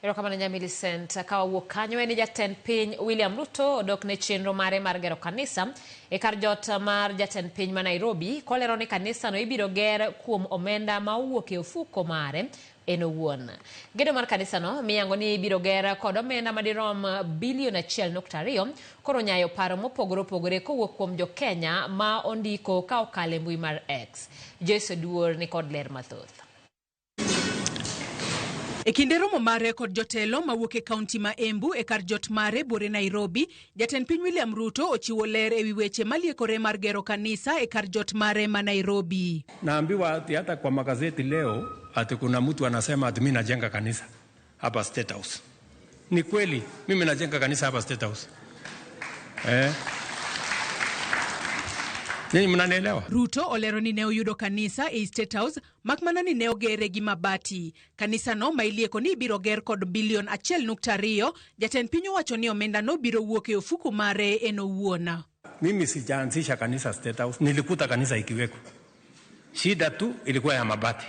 Erokamano nya Millicent. Ka wawuok kanyo en ni jatend piny William Ruto odok ne chenro mare mar gero kanisa e kar jot mar jatend piny ma Nairobi kolero ni kanisano ibiro ger kuom omenda ma owuok e ofuko mare en owuon. Gedo mar kanisano miyango ni ibiro ger kod omenda madirom bilion 1.2 koro nyayo paro mopogore opogore kowuok kuom jo-Kenya ma ondiko ka okalo e mbui mar X. Joyce Oduor ni kod ler mathoth. E kinde romo mare kod jotelo mawuok e kaunti ma Embu e kar jot mare buore Nairobi, jatend piny William Ruto ochiwo ler ewi weche maliekore mar gero kanisa e kar jot mare ma Nairobi. Naambiwa ati hata kwa magazeti leo ati kuna mtu anasema ati mimi najenga kanisa hapa State House. Ni kweli mimi najenga kanisa hapa State House. Eh. Nyinyi mnanielewa? Ruto olero ni ne oyudo kanisa ei State House mak mana ni ne ogere gi mabati. Kanisano ma ilieko ni ibiro ger kod bilion 1.2, jatend piny owacho ni omendano biro wuok e ofuku mare en owuon. Mimi sijaanzisha kanisa State House, nilikuta kanisa ikiweko. Shida tu ilikuwa ya mabati.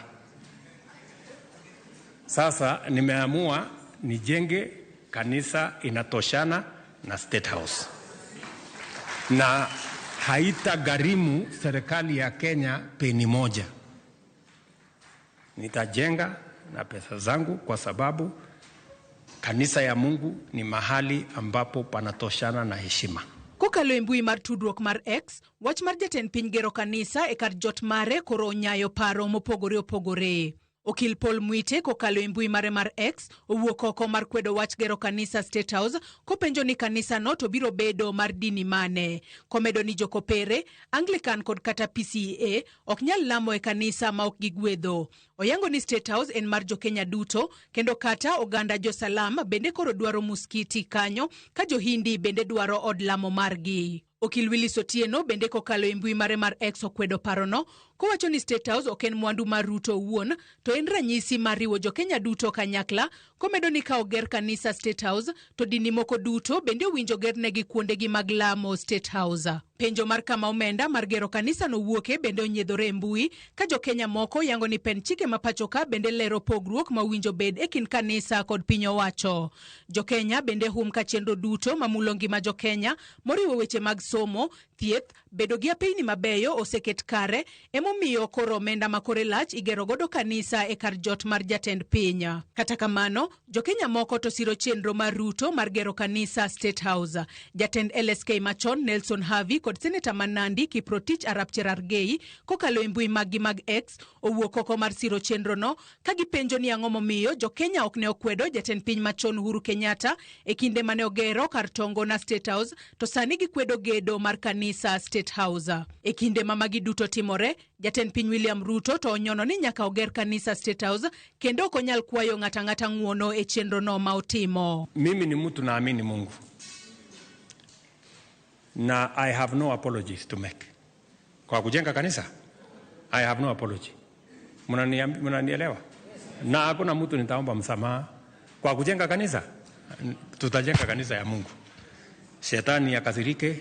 Sasa nimeamua nijenge kanisa inatoshana na State House na haitagharimu serikali ya Kenya peni moja. Nitajenga na pesa zangu kwa sababu kanisa ya Mungu ni mahali ambapo panatoshana na heshima. Kokalo e mbui mar tudruok mar X, wach mar jatend piny gero kanisa e kar jot mare koro onyayo paro mopogore opogore. Okil Paul Mwite kokalo e mbui mare mar X owuok oko mar kwedo wach gero kanisa State House kopenjo ni kanisano to biro bedo mar dini mane. Komedo ni jokopere, Anglican kod kata PCEA ok nyal lamo e kanisa ma ok gigwedho. Oyango ni State House en mar jokenya duto kendo kata oganda jo-Salam bende koro dwaro muskiti kanyo ka jo-Hindi bende dwaro od lamo margi. Okil Willis Otieno bende kokalo e mbui mare mar X okwedo parono kowacho ni State House ok en mwandu mar Ruto owuon to en ranyisi mar riwo jokenya duto kanyakla komedo ni ka oger kanisa State House to dini moko duto bende owinjo gernegi kuondegi mag lamo State House. Penjo mar kama omenda mar gero kanisano wuoke bende onyiedhore e mbui ka jokenya moko yango ni pend chike ma pachoka bende lero pogruok ma owinjo bed e kind kanisa kod piny owacho. Jokenya bende hum ka chenro duto mamulo ngima jokenya moriwo weche mag somo, thieth, bedo gi apeyni mabeyo oseket kare emomiyo koro omenda ma kore lach igero godo kanisa e kar jot mar jatend piny. Kata kamano, jokenya moko to siro chenro mar Ruto mar gero kanisa State House. Jatend LSK machon Nelson Havi kod seneta ma Nandi Kiprotich Arap Cherargei kokalo e mbui maggi mag X owuok oko mar siro chenrono ka gipenjo ni ang'o momiyo jokenya ok ne okwedo jatend piny machon Uhuru Kenyatta e kinde mane ogero kar tongo na State House to sani gikwedo gedo mar kanisa State House. E kinde ma magi duto timore, jatend piny William Ruto to onyono ni nyaka oger kanisa State House kendo ok onyal kwayo ng'ato ang'ata ng'uono e chenrono ma otimo. Mimi ni mtu naamini Mungu na I have no apologies to make. Kwa kujenga kanisa I have no apology. Mnanielewa? Na hakuna mtu nitaomba msamaha kwa kujenga kanisa. Tutajenga kanisa ya Mungu. Shetani akasirike,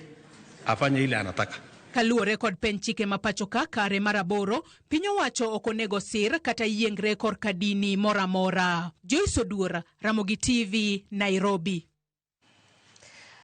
afanye ile anataka. Kaluwore kod pen chike ma pacho ka kare mar 8, piny owacho ok onego sir kata yiengre korka dini moro amora. Joyce Oduor, Ramogi TV, Nairobi.